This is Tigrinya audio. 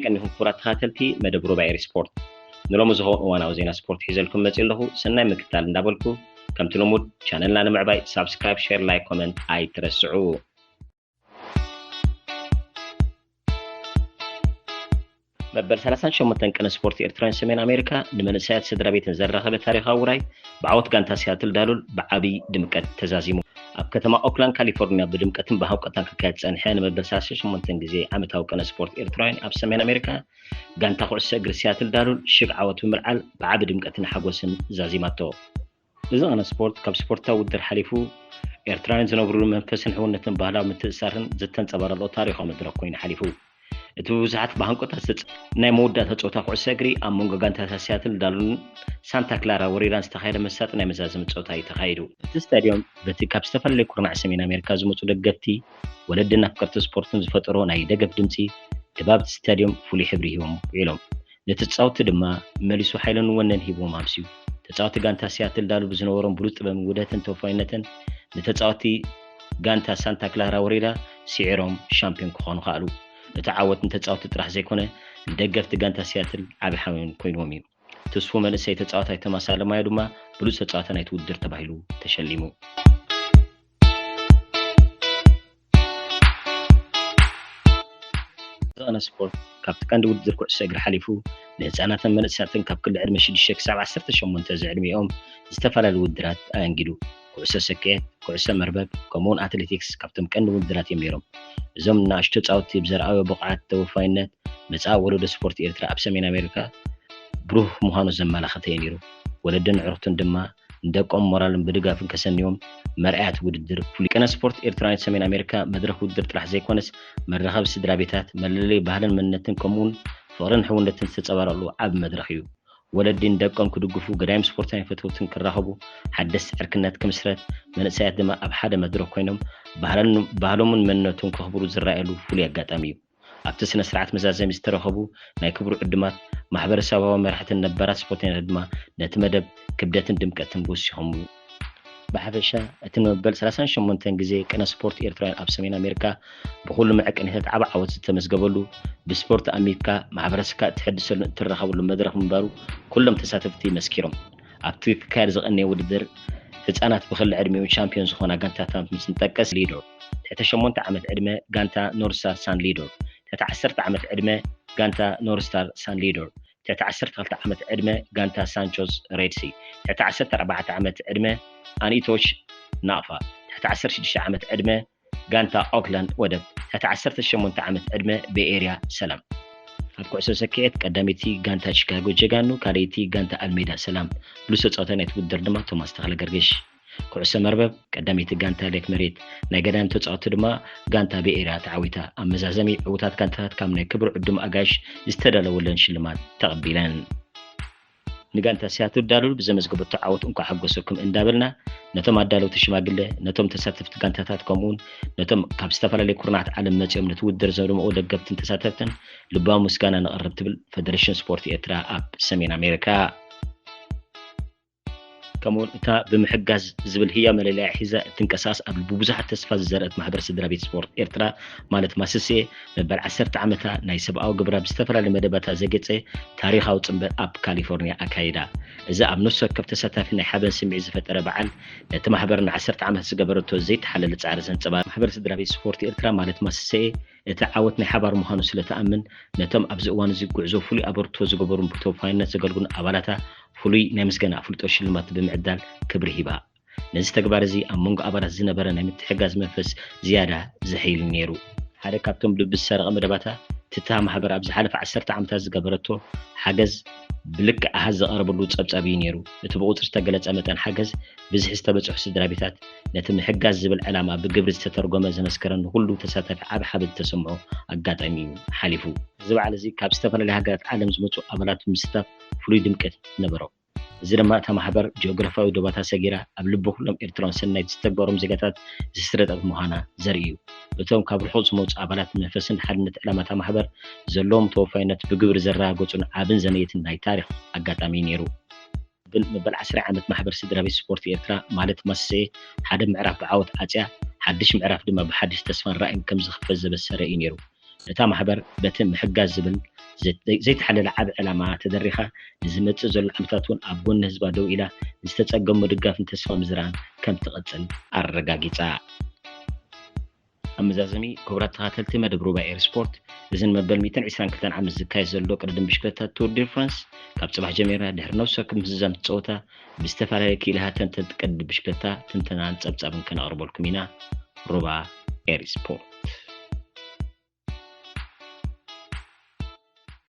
ቀኒኹም ክቡራት ተኸታተልቲ መደብ ሩባኤ ስፖርት፣ ንሎሚ ዝኸውን እዋናዊ ዜና ስፖርት ሒዘልኩም መጺእ ኣለኹ። ሰናይ ምክታል እንዳበልኩ፣ ከምቲ ልሙድ ቻነልና ንምዕባይ ሳብስክራይብ፣ ሼር፣ ላይክ፣ ኮመንት ኣይትረስዑ። መበል ሰላሳን ሸሞንተን ቅነ ስፖርት ኤርትራውያን ሰሜን ኣሜሪካ ንመንእሰያት ስድራ ቤትን ዘራኸበ ታሪኻዊ ውራይ ብዓወት ጋንታ ሲያትል ዳሉል ብዓቢ ድምቀት ተዛዚሙ። ኣብ ከተማ ኦክላንድ ካሊፎርኒያ ብድምቀትን ብሃንቀውታን ክካየድ ዝጸንሐ ንመበል ሰላሳን ሸሞንተን ግዜ ዓመታዊ ቅነ ስፖርት ኤርትራውያን ኣብ ሰሜን ኣሜሪካ፣ ጋንታ ኩዕሶ እግሪ ሲያትል ዳሉል ሽግ ዓወት ብምልዓል ብዓቢ ድምቀትን ሓጎስን ዛዚማቶ። እዚ ቅነ ስፖርት ካብ ስፖርታዊ ውድድር ሓሊፉ ኤርትራውያን ዝነብሩሉ መንፈስን ሕውነትን ባህላዊ ምትእስሳርን ዝተንጸባረቐ ታሪኻዊ መድረኽ ኮይኑ ሓሊፉ። እቲ ብብዙሓት ብሃንቀውታ ዝተጸ ናይ መወዳእታ ጸወታ ኩዕሶ እግሪ ኣብ መንጎ ጋንታታት ሲያትል ዳሉልን ሳንታ ክላራ ወሪራን ዝተኻየደ መሳጢ ናይ መዛዘሚ ጸወታ እዩ ተኻይዱ። እቲ ስታድዮም በቲ ካብ ዝተፈላለየ ኩርናዕ ሰሜን ኣሜሪካ ዝመጹ ደገፍቲ፣ ወለድን ኣፍቀርቲ ስፖርትን ዝፈጠሮ ናይ ደገፍ ድምጺ ድባብ እቲ ስታድዮም ፍሉይ ሕብሪ ሂቦም ውዒሎም። ነቲ ተጻወትቲ ድማ መሊሱ ሓይልን ወነን ሂብዎም ኣምስዩ። ተጻወትቲ ጋንታ ሲያትል ዳሉል ብዝነበሮም ብሉጽ ጥበብን ውህደትን ተወፋይነትን ንተጻወትቲ ጋንታ ሳንታ ክላራ ወሪራ ስዒሮም ሻምፒዮን ክኾኑ ከኣሉ። እቲ ዓወት ንተጻወትቲ ጥራሕ ዘይኮነ ንደገፍቲ ጋንታ ሲያትል ዓቢ ሓበን ኮይንዎም እዩ። ትስፉ መንእሰይ ተጻዋታይ ቶማስ ኣለማዮ ድማ ብሉጽ ተጻዋታይ ናይቲ ውድድር ተባሂሉ ተሸሊሙ። እዚ ቅነ ስፖርት ካብቲ ቀንዲ ውድድር ኩዕሶ እግሪ ሓሊፉ ንህጻናትን መንእሰያትን ካብ ክሊ ዕድመ ሽዱሽተ ክሳብ ዓሰርተ ሸሞንተ ዝዕድሚኦም ዝተፈላለዩ ውድድራት ኣኣንጊዱ። ኩዕሶ ሰኪዔት፣ ኩዕሶ መርበብ፣ ከምኡውን ኣትሌቲክስ ካብቶም ቀንዲ ውድድራት እዮም ነይሮም። እዞም ንኣሽቱ ተጻወትቲ ብዘርኣዮ ብቕዓት ተወፋይነት መጻኢ ወለዶ ስፖርት ኤርትራ ኣብ ሰሜን ኣሜሪካ ብሩህ ምዃኑ ዘመላኸተ እዩ ነይሩ። ወለድን ኣዕሩኽትን ድማ ንደቆም ሞራልን ብድጋፍን ከሰንዮም መርኣያት ውድድር ፍሉይ። ቅነ ስፖርት ኤርትራውያን ሰሜን ኣሜሪካ መድረኽ ውድድር ጥራሕ ዘይኮነስ መራኸቢ ስድራ ቤታት፣ መለለይ ባህልን መንነትን ከምኡውን ፍቕርን ሕውነትን ዝተጸባረቐሉ ዓቢ መድረኽ እዩ። ወለዲ ንደቆም ክድግፉ፣ ገዳይም ስፖርታውያን ፈተውትን ክራኸቡ፣ ሓደስቲ ዕርክነት ክምስረት፣ መንእሰያት ድማ ኣብ ሓደ መድረኽ ኮይኖም ባህሎምን መንነቶም ከኽብሩ ዝረኣየሉ ፍሉይ ኣጋጣሚ እዩ። ኣብቲ ስነ ስርዓት መዛዘሚ ዝተረኸቡ ናይ ክብሪ ዕዱማት ማሕበረሰባዊ መራሕትን ነባራት ስፖርተኛታት ድማ ነቲ መደብ ክብደትን ድምቀትን ወሲኾምሉ። ብሓፈሻ እቲ ንመበል ሰላሳን ሸሞንተን ግዜ ቅነ ስፖርት ኤርትራውያን ኣብ ሰሜን ኣሜሪካ ብኹሉ መዐቀኒታት ዓቢ ዓወት ዝተመዝገበሉ፣ ብስፖርት ኣሚካ ማሕበረሰብካ እትሕድሰሉን እትራኸበሉ መድረኽ ምንባሩ ኩሎም ተሳተፍቲ መስኪሮም። ኣብቲ ክካየድ ዝቐነየ ውድድር ህጻናት ብክሊ ዕድሚኡ ቻምፒዮን ዝኾና ጋንታታት ምስ ንጠቅስ ሊዶር፣ ትሕቲ ሸሞንተ ዓመት ዕድመ ጋንታ ኖርስታር ሳን ሊዶር፣ ትሕቲ ዓሰርተ ዓመት ዕድመ ጋንታ ኖርስታር ሳን ሊዶር፣ ትሕቲ ዓሰርተ ክልተ ዓመት ዕድመ ጋንታ ሳንቾስ ሬድሲ፣ ትሕቲ ዓሰርተ ኣርባዕተ ዓመት ዕድመ ኣኒቶች ናቕፋ፣ ትሕቲ ዓሰርተ ሽዱሽተ ዓመት ዕድመ ጋንታ ኦክላንድ ወደብ፣ ትሕቲ ዓሰርተ ሸሞንተ ዓመት ዕድመ ቤይ ኤርያ ሰላም። ኣብ ኩዕሶ ሰኪዔት ቀዳመይቲ ጋንታ ቺካጎ ጀጋኑ፣ ካልኣይቲ ጋንታ ኣልሜዳ ሰላም፣ ብሉጽ ተጻዋታይ ናይቲ ውድድር ድማ ቶማስ ተኽለ ገርግሽ። ኩዕሶ መርበብ ቀዳመይቲ ጋንታ ሌክ መሬት ናይ ገዳይም ተጻወትቲ ድማ ጋንታ ቤይ ኤርያ ተዓዊታ። ኣብ መዛዘሚ ዕዉታት ጋንታታት ካብ ናይ ክብሪ ዕዱም ኣጋይሽ ዝተዳለወለን ሽልማት ተቐቢለን። ንጋንታ ሲያትል ዳሉል ብዘመዝገበቶ ዓወት እንኳዕ ሓጎሰኩም እንዳበልና ነቶም ኣዳለውቲ ሽማግለ፣ ነቶም ተሳተፍቲ ጋንታታት ከምኡውን ነቶም ካብ ዝተፈላለዩ ኩርናዓት ዓለም መጺኦም ነቲ ውድድር ዘድመቑ ደገፍትን ተሳተፍትን ልባዊ ምስጋና ነቕርብ ትብል ፈደሬሽን ስፖርት ኤርትራ ኣብ ሰሜን ኣሜሪካ። ከምኡውን እታ ብምሕጋዝ ዝብል ህያው መለለያ ሒዛ እትንቀሳቐስ ኣብ ልቢ ብዙሓት ተስፋ ዝዘርአት ማሕበር ስድራ ቤት ስፖርት ኤርትራ ማለት ማስስኤ መበል ዓሰርተ ዓመታ ናይ ሰብኣዊ ግብራ ብዝተፈላለዩ መደባታ ዘጌጸ ታሪኻዊ ጽንብል ኣብ ካሊፎርኒያ ኣካይዳ። እዚ ኣብ ነፍሲ ወከፍ ተሳታፊ ናይ ሓበን ስምዒት ዝፈጠረ በዓል ነቲ ማሕበር ንዓሰርተ ዓመታት ዝገበረቶ ዘይተሓለለ ጻዕሪ ዘንጸባርቕ። ማሕበር ስድራ ቤት ስፖርት ኤርትራ ማለት ማስስኤ እቲ ዓወት ናይ ሓባር ምዃኑ ስለ ትኣምን ነቶም ኣብዚ እዋን እዚ ጉዕዞ ፍሉይ ኣበርክቶ ዝገበሩን ብተወፋይነት ዘገልግሉን ኣባላታ ፍሉይ ናይ ምስጋና ኣፍልጦ ሽልማት ብምዕዳል ክብሪ ሂባ። ነዚ ተግባር እዚ ኣብ መንጎ ኣባላት ዝነበረ ናይ ምትሕግጋዝ መንፈስ ዝያዳ ዘሐይል ነይሩ። ሓደ ካብቶም ልቢ ዝሰረቐ መደባታ፣ እቲ እታ ማሕበር ኣብ ዝሓለፈ ዓሰርተ ዓመታት ዝገበረቶ ሓገዝ ብልክዕ ኣሃዝ ዘቕረበሉ ጸብጻብ እዩ ነይሩ። እቲ ብቑጽሪ ዝተገለጸ መጠን ሓገዝ ብዝሒ ዝተበጽሑ ስድራ ቤታት፣ ነቲ ምሕጋዝ ዝብል ዕላማ ብግብሪ ዝተተርጎመ ዘመስከረን ንኹሉ ተሳታፊ ዓቢ ሓበን ዝተሰምዖ ኣጋጣሚ እዩ ሓሊፉ። እዚ በዓል እዚ ካብ ዝተፈላለያ ሃገራት ዓለም ዝመጹ ኣባላት ብምስታፍ ፍሉይ ድምቀት ነበሮ። እዚ ድማ እታ ማሕበር ጂኦግራፍያዊ ዶባታ ሰጊራ ኣብ ልቢ ኩሎም ኤርትራውያን ሰናይት ዝተግባሮም ዜጋታት ዝስረጠት ምዃና ዘርኢ እዩ። እቶም ካብ ርሑቕ ዝመጹ ኣባላት መንፈስን ሓድነት ዕላማታ ማሕበር ዘለዎም ተወፋይነት ብግብሪ ዘረጋገጹን ዓብን ዘነየትን ናይ ታሪኽ ኣጋጣሚ እዩ ነይሩ። ብል መበል ዓስራይ ዓመት ማሕበር ስድራ ቤት ስፖርት ኤርትራ ማለት ማስሰኤ ሓደ ምዕራፍ ብዓወት ዓጽያ ሓድሽ ምዕራፍ ድማ ብሓድሽ ተስፋን ራእይን ከም ዝኽፈት ዘበሰረ እዩ ነይሩ። እታ ማሕበር በቲ ምሕጋዝ ዝብል ዘይተሓለለ ዓብ ዕላማ ተደሪኻ ንዝመፅእ ዘሎ ዓመታት እውን ኣብ ጎኒ ህዝባ ደው ኢላ ዝተፀገሙ ድጋፍን ተስፋ ምዝራን ከም ትቐፅል ኣረጋጊፃ። ኣብ መዛዘሚ ክቡራት ተኸታተልቲ መደብ ሩባ ኤር ስፖርት፣ እዚ ንመበል ሚእትን ዕስራን ክልተን ዓመት ዝካየድ ዘሎ ቅድድም ብሽክለታ ቱር ዲ ፍራንስ ካብ ፅባሕ ጀሚርና ድሕሪ ነብሲ ወከፍ ምዝዛም ጸወታ ብዝተፈላለየ ክኢላታት ተንተንቲ ቅድድም ብሽክለታ ትንተናን ጸብጻብን ከነቕርበልኩም ኢና። ሩባ ኤር ስፖርት።